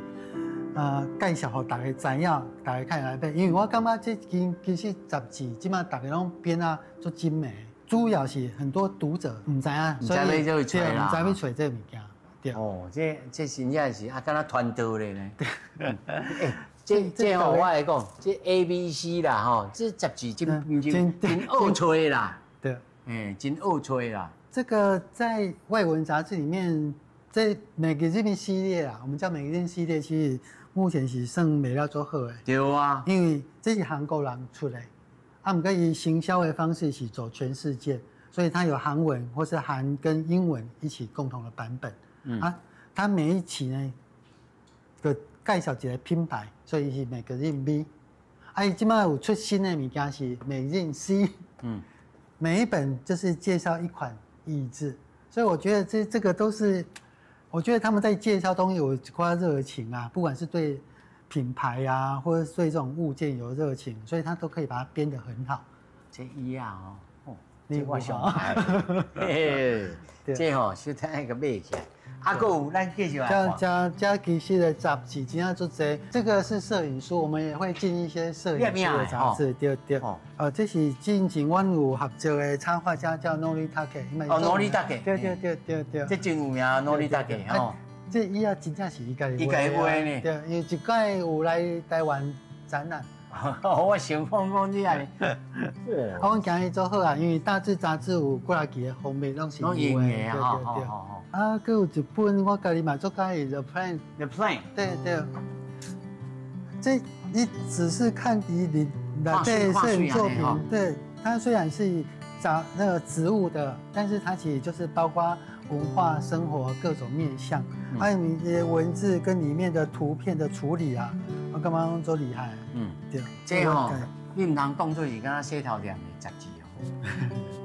介紹予大家知影，大家較會來買。因為我感覺這其實雜誌這馬逐家攏編啊足精美，主要是很多讀者毋知影，所以對，毋知欲揣這个物件。哦，這真正是啊，敢若傳道咧呢。欸，這吼，我來講，這 A、B、C 啦，吼，這雜誌真真真好揣啦。對，欸，真好揣啦。這個在外文雜誌裡面，這 magazine 系列啊，我們叫 magazine 系列，其實目前是算賣了足好的。對啊，因為這是韓國人出的，啊，毋過伊行銷的方式是走全世界，所以它有韓文或是韓跟英文一起共同的版本。啊，它每一期呢，閣介紹一個品牌，所以是 Magazine B。啊，伊這擺有出新的物件是 Magazine C。每一本就是介紹一款椅子，所以我覺得這個都是，我覺得他們在介紹東西有一寡熱情啊，不管是對品牌啊，或者是對這種物件有熱情，所以他都可以把它編得很好。這椅仔哦，哦，這我上愛，嘿，這吼小等下閣買起來。啊，閣有咱繼續來看。這其實的雜誌真正足濟，這個是攝影書，我們也會進一些攝影書的雜誌，對對。哦，這是之前阮有合作的插畫家叫 Noritake。哦，Noritake。對對對對對。這真有名，Noritake 吼。這椅仔真正是伊家己伊家己畫呢。對，因為一擺有來台灣展覽。我想講講你按呢。啊，阮今日做好啊，因為大誌雜誌有幾仔期的封面攏是伊畫的，對對對。啊，閣有一本我家己嘛足佮意，The Plant。 The Plant。對對。這你只是看伊裡內底攝影作品，對，它雖然是雜那個植物的，但是它其實就是包括文化生活各种面向，还有你的文字跟里面的图片的处理啊，我感觉拢足厉害。对。這吼，你毋通當做是敢若洗頭店的雜誌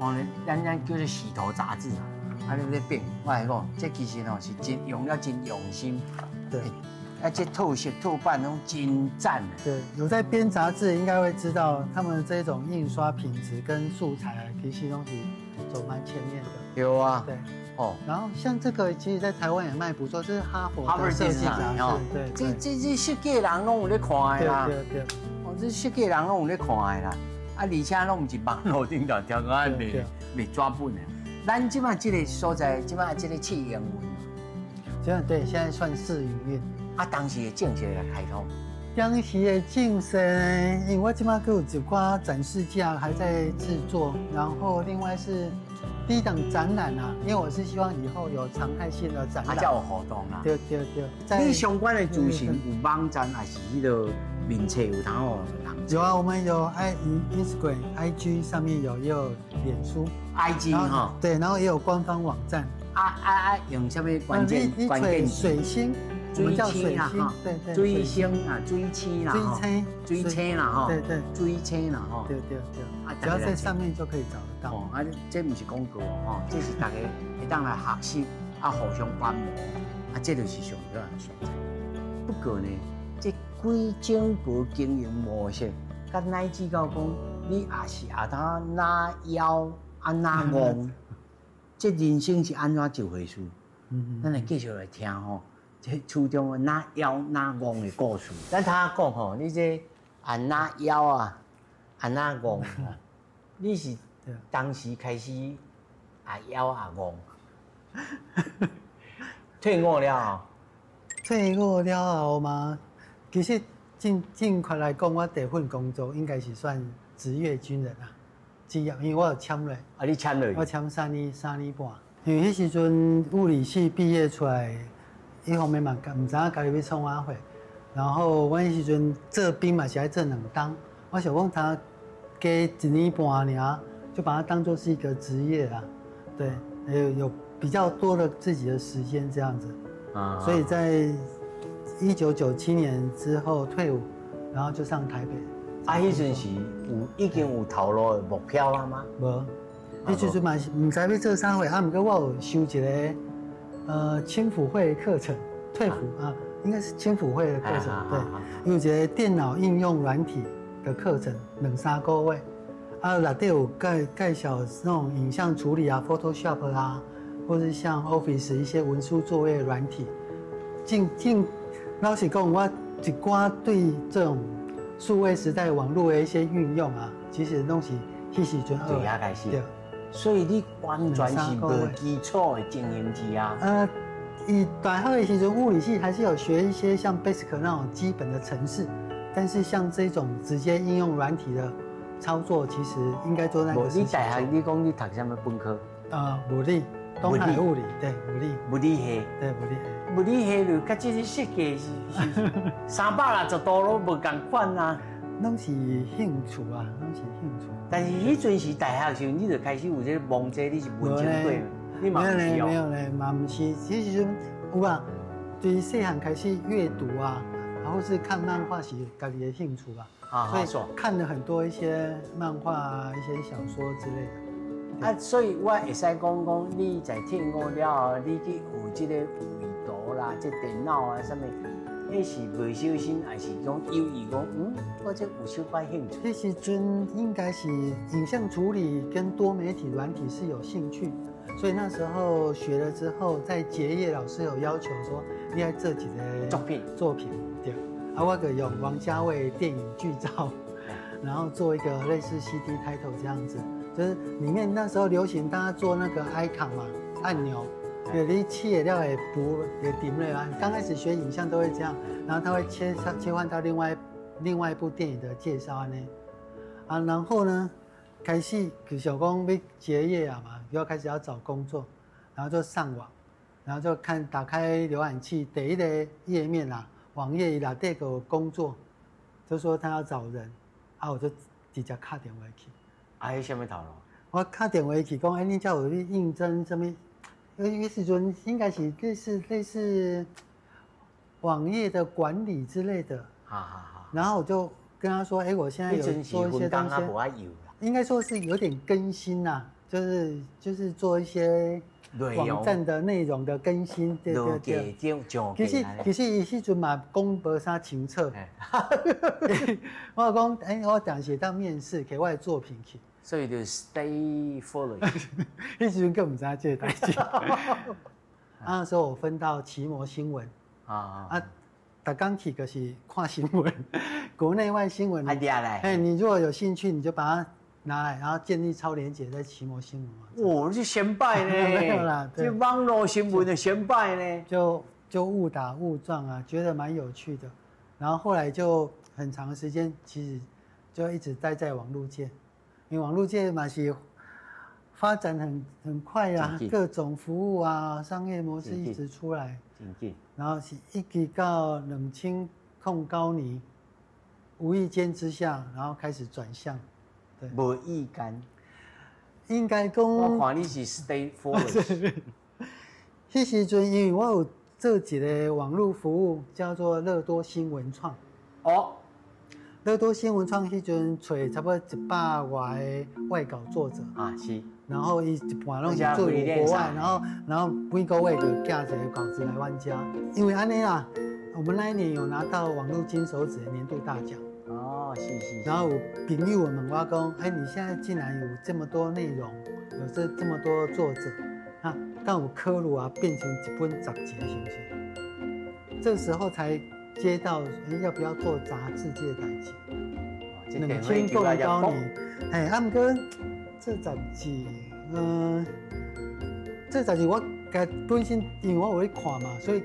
哦。哦，咱叫做洗頭雜誌啊。啊，你咧變，我來講，這其實吼是真用了真用心。啊，這套色套版攏真讚。對，有在編雜誌應該會知道，他們這種印刷品質跟素材，其實東西走蠻前面的。有啊。對。哦。然後像這個，其實在台灣也賣不錯，這是哈佛的設計雜誌。對。這設計人攏有咧看的啦。對對對。哦，這設計人攏有咧看的啦。啊，而且攏毋是網路頂頭聽講賣紙本的。咱這擺這個所在，這擺這個試營運。這樣對，現在算試營運。啊，當時的正式來開通。當時的正式呢，因為我這擺閣有一寡展示架還在製作，然後另外是第一檔展覽啊，因為我是希望以後有常態性的展覽。啊，才有活動啦。對對對。你相關的資訊有網站還是彼個面冊有通予人？有啊，我們有 Instagram、IG 上面有，也有臉書。 IG 哈。對，然後也有官方網站。啊啊啊！用啥物關鍵關鍵詞？水星。水星啦，哈，對對，水星啊，水星啦，水星，水星啦，哈，對對，水星啦，哈，對對對，啊，只要在上面就可以找得到。哦，啊，這毋是廣告吼，這是大家會當來學習，啊，互相觀摩，啊，這就是上好的所在。不過呢，這幾種個經營模式，佮乃至到講，你也是阿當哪枵啊哪戇，這人生是按怎一回事？咱來繼續來聽吼。這厝中哪枵哪戇的故事。咱頭仔講吼，你這啊哪枵啊，啊哪戇，你是當時開始啊枵啊戇，退伍了後，退伍了後嘛，其實正確來講，我第一份工作應該是算職業軍人啊，職業，因為我有簽落。啊，你簽落？我簽3年3年半，因為彼時陣物理系畢業出來。一方面嘛，毋知影家己欲創啥貨，然後阮彼時陣做兵嘛是愛做兩冬，我想講他加一年半爾，就把它當做是一個職業啦，對，有比較多的自己的時間這樣子，啊，所以在1997年之後退伍，然後就上台北。啊，彼陣時有已經有頭路的目標啊嗎？無，彼時陣嘛是毋知欲做啥貨，啊，毋過我有修一個青輔會課程，退輔啊，應該是青輔會的課程，對，有一個電腦應用軟體的課程，兩三個月，啊，內底有介紹那種影像處理啊，Photoshop 啊，或是像 Office 一些文書作業軟體。老實講，我一寡對這種數位時代網絡的一些運用啊，其實攏是彼時陣學。對遐開始。對。所以你完全是無基礎的經驗值啊。以大學的時陣，物理系還是有學一些像 Basic 那種基本的程式，但是像這種直接應用軟體的操作，其實應該做那個。你大學你講你讀啥物本科？物理，東海物理，對，物理。物理系。對，物理系。物理系就佮這個設計是360度攏無仝款啊。攏是興趣啊，攏是興趣。但是彼陣時大學時，你就開始有這個摸這，你是文青過，你嘛毋是哦？沒有咧，嘛毋是。其實有啊，對細漢開始閱讀啊，然後是看漫畫是家己的興趣啊，所以看了很多一些漫畫啊，一些小說之類的。啊，所以我會使講講，你在退伍了後，你去學這個繪圖啦，這電腦啊，啥物。彼是袂小心，還是講有意講？嗯，我這有小可興趣。彼時陣應該是影像處理跟多媒體軟體是有興趣，所以那時候學了之後，在結業老師有要求說，你愛做一個作品。作品對，啊，我就用王家衛電影劇照，然後做一個類似 CD title 這樣子，就是裡面那時候流行大家做那個 icon 嘛，按鈕。對，你切了會補會點了啊。剛開始學影像都會這樣，然後他會切換到另外一部電影的介紹呢。啊，然後呢，開始就想講欲結業啊嘛，又要開始要找工作，然後就上網，然後就看打開瀏覽器第一個頁面啊，網頁內底有工作，就說他要找人，啊，我就直接敲電話去。啊，彼啥物頭路？我敲電話去講，欸，你遮有咧應徵啥物？因為時陣應該是類似網頁的管理之類的。然後我就跟他說：“哎，我現在有做一些東西，應該說是有點更新呐，就是做一些網站的內容的更新。”對對對。其實伊彼陣嘛講無啥清楚。我講，哎，我當時當面試，給我的作品去。所以就 stay foolish。彼時陣閣毋知影這個代誌。那時候我分到奇摩新聞。啊。逐工去就是看新聞，國內外新聞。哎，你如果有興趣，你就把它拿來，然後建立超連結在奇摩新聞。哦，這先輩呢？沒有啦，這網絡新聞的先輩呢？就誤打誤撞啊，覺得蠻有趣的。然後後來就很長時間，其實就一直待在網絡界，因為網絡界嘛是發展很快啊，各種服務啊，商業模式一直出來。然後是一直到2009年，無意間之下，然後開始轉向。對。無意間。應該講。我看你是 stay foolish。彼時陣因為我有做一個網絡服務，叫做樂多新聞創。樂多新聞創彼陣揣差不多100外个外稿作者。然後伊一半攏是做國外，然後每個月就寄一個稿子來阮遮。因為按呢啦，我們那一年有拿到網絡金手指的年度大獎。然後有朋友問我講：“哎，你現在竟然有這麼多內容，有這麼多作者，那敢有考慮啊變成一本雜誌是不是？”這時候才接到，哎，要不要做雜誌這個代誌？2009年，哎，啊，毋過這雜誌，這雜誌我家本身因為我有咧看嘛，所以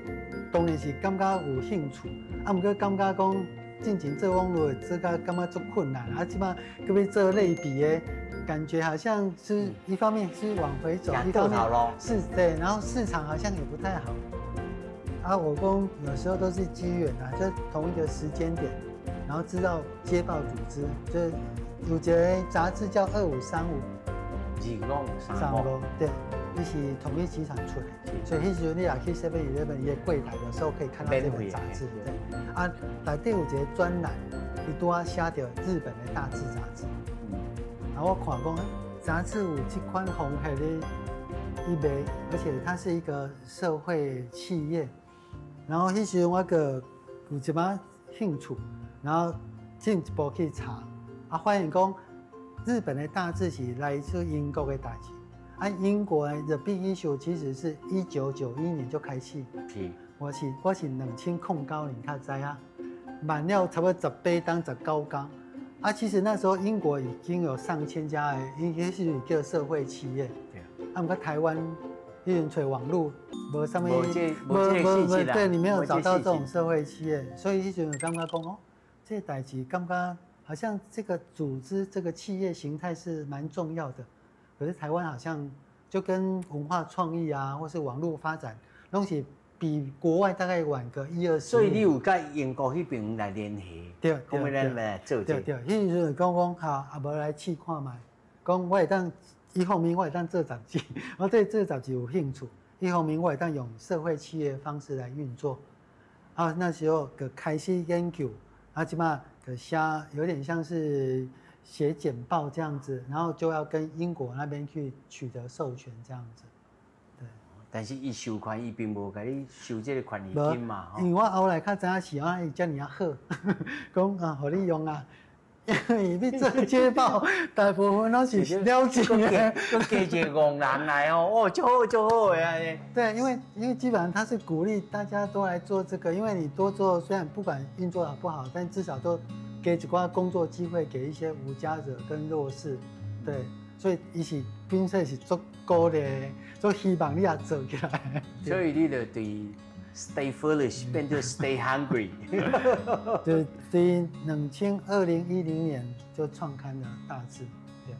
當然是感覺有興趣。啊，毋過感覺講進前做網路做甲感覺足困難，啊，這擺閣欲做類比的，感覺好像是一方面是往回走，一方面是對，然後市場好像也不太好。啊，我講有時候都是機緣啊，就同一個時間點，然後知道街報組織，就是有一個雜誌叫2535，2535，對，伊是統一集團出的，所以彼時陣你若去 7-Eleven 伊的櫃台，有時候可以看到這本雜誌。對，啊，內底有一個專欄，伊拄仔寫著日本的大誌雜誌。然後我看講，雜誌有這款風格的伊賣，而且它是一個社會企業。然後彼時陣我閣有一寡興趣，然後進一步去查，啊，發現講日本的大誌是來自英國的代誌，啊，英國的 The Big Issue 其實是1991年就開始。我是2009年才知影，慢了差不多18冬19冬。啊，其實那時候英國已經有上千家的，應該是叫社會企業。啊，毋過台灣彼陣揣網路，無啥物，無無無，對，你沒有找到這種社會企業，所以彼陣就感覺講哦，這個代誌感覺好像這個組織、這個企業形態是蠻重要的。可是台灣好像就跟文化創意啊，或是網路發展，攏是比國外大概晚個一二十。所以你有佮英國彼邊來聯繫，講欲咱來做這個。對對，彼時陣講講好，啊無來試看覓，講我會當一方面我會當做雜誌，我對這個雜誌有興趣；一方面我會當用社會企業方式來運作。啊，那時候就開始研究，啊，這擺就寫有點像是寫簡報這樣子，然後就要跟英國那邊去取得授權這樣子。對。但是伊授權，伊並無共你收這個權利金嘛。因為我後來較知影是啊，伊遮爾啊好，講啊，予你用啊。因為欲做街報，大部分攏是了錢的，閣加一個戇人來哦，哦，足好足好的按呢。對，因為基本上他是鼓勵大家都來做這個，因為你多做，雖然不管運作好不好，但至少都給一寡工作機會給一些無家者跟弱勢，對，所以伊是本身是足鼓勵，足希望你也做起來。所以你就對 stay foolish 變做 stay hungry。對，對，2010年就創刊了大誌，對。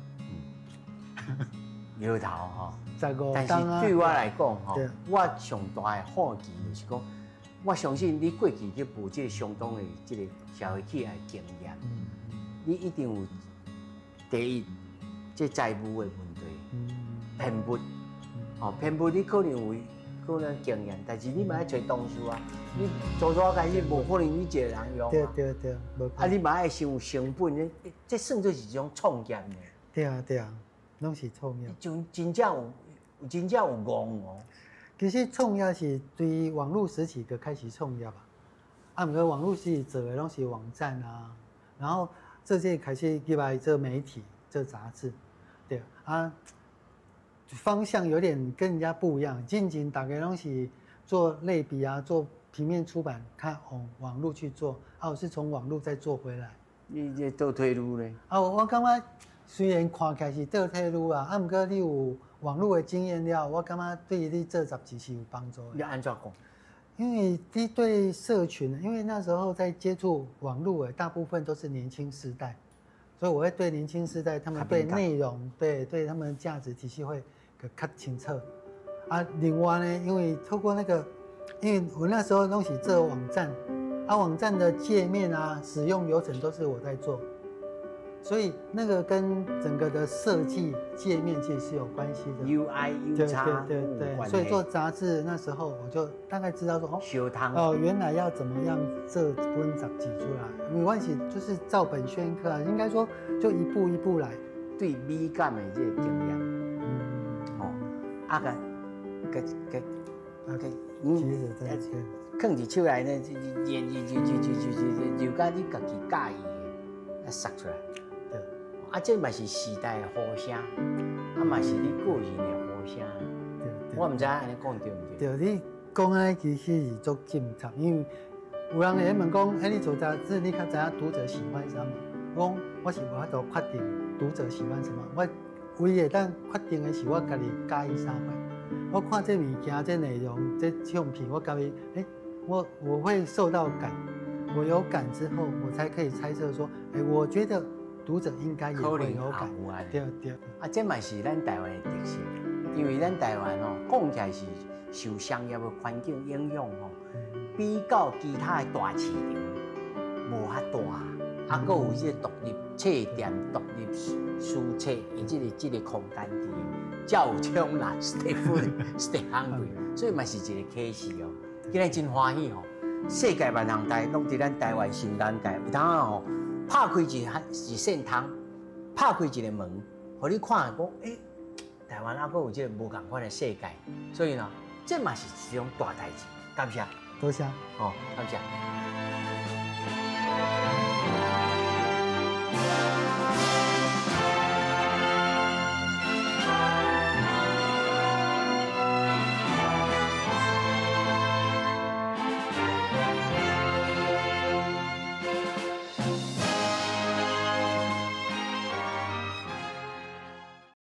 搖頭吼， 15 但是對我來講吼，我上大的好奇就是講，我相信你過去去報這個相當的這個社會企業的經驗，你一定有第一，這財務的問題，編務，哦，編舞你可能有可能經驗，但是你嘛愛揣同事啊，你做做開始無可能你一個人用對對對，啊，你嘛愛先有成本，這算做是一種創業呢。對啊對啊，攏是創業。就真正有，真正有戇哦。其實創業是對網路時期就開始創業啊，啊，毋過網路時期做的攏是網站啊，然後這這開始入來做媒體、做雜誌，對啊，方向有點跟人家不一樣。進前大家攏是做類比啊，做平面出版，看網網路去做，啊，我是從網路再做回來。你這倒退嚕咧？啊，我感覺雖然看起來是倒退嚕啊，啊，毋過你有網路的經驗了，我感覺對你做雜誌是有幫助的。你按怎講？因為你對社群，因為那時候在接觸網路的大部分都是年輕世代，所以我會對年輕世代他們對內容、對他們價值體系會較清楚。啊，另外呢，因為透過那個，因為我那時候攏是做網站，啊，網站的界面啊、使用流程都是我在做。所以那個跟整個的設計界面其實是有關係的。 UI UX 對對對對，所以做雜誌那時候我就大概知道說哦，哦，原來要怎麼樣做本雜誌出來，沒關係，就是照本宣科啊，應該說就一步一步來。對美感的這個經驗，嗯，哦，啊個個個個，嗯，其實對對，囥佇手內呢，就就就就就就就甲你家己佮意的，啊，殺出來。啊，這嘛是時代的呼聲，啊嘛是你個人的呼聲。我毋知按呢講對毋對？對，你講按呢其實是足正確，因為有人會問講，欸，你做雜誌，你較知影讀者喜歡啥物？我講我是無法度決定讀者喜歡什麼，我唯一會當決定的是我家己佮意啥貨。我看這物件、這內容、這唱片，我感覺，欸，我會受到感，我有感之後，我才可以猜測說，欸，我覺得讀者應該也會有感，對對。啊，這嘛是咱台灣的特色，因為咱台灣哦，講起來是受商業的環境影響吼，比較其他的大市場無遐大，啊，閣有這個獨立冊店、獨立書冊，伊這個空間佇，才有這種人 stay foolish stay hungry，所以嘛是一個啟示哦。今日真歡喜吼，世界萬項代攏佇咱台灣新眼界，有當吼。拍開一扇窗，拍開一個門，予你看講，欸，台灣猶閣有這個無仝款的世界，所以呢，這嘛是一種大代誌。感謝，多謝，哦，感謝。